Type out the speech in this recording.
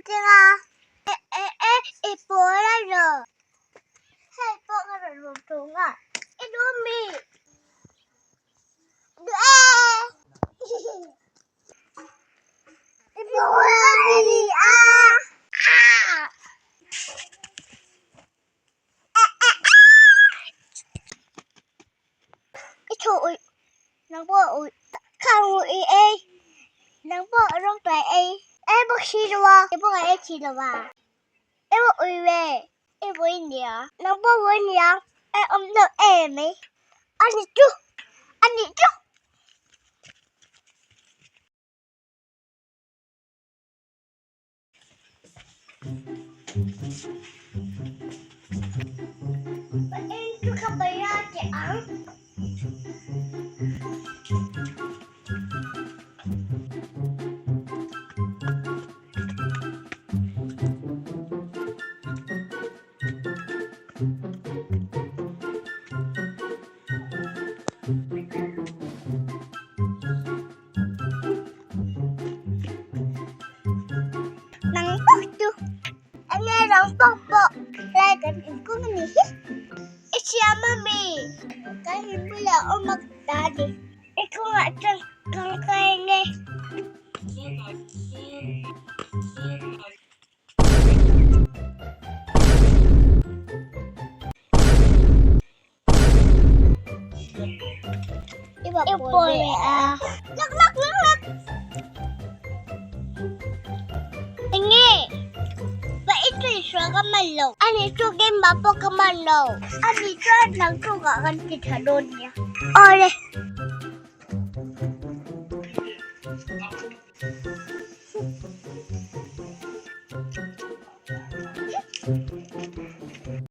tinga e e e i pawl a ro hei pawh ka rawn rum thung a i duh mi duh e i pawl a ni a I thu uih nang pawh uih khang uih ei nang pawh rawng tuai ei ei bawk si lo a i pawh ei si lo a i pawh uih ve i vui nia nang pawh vui nia ei awm lo em mai a ni chu a ni chu. Nang bawk chu enge rang bawk pawh lai kan inkung a ni hi. I siam a mi? Kan in bulah awm a ta ni. I kawngah chuan kan kai enge? I pawl leh a. Lak lak lak lak. Enge? Pa i tui hruai ka man lo. Ani chu keimah pawh ka man lo. Ani chuan nang chungah kan ti tha dawn nia. Awle.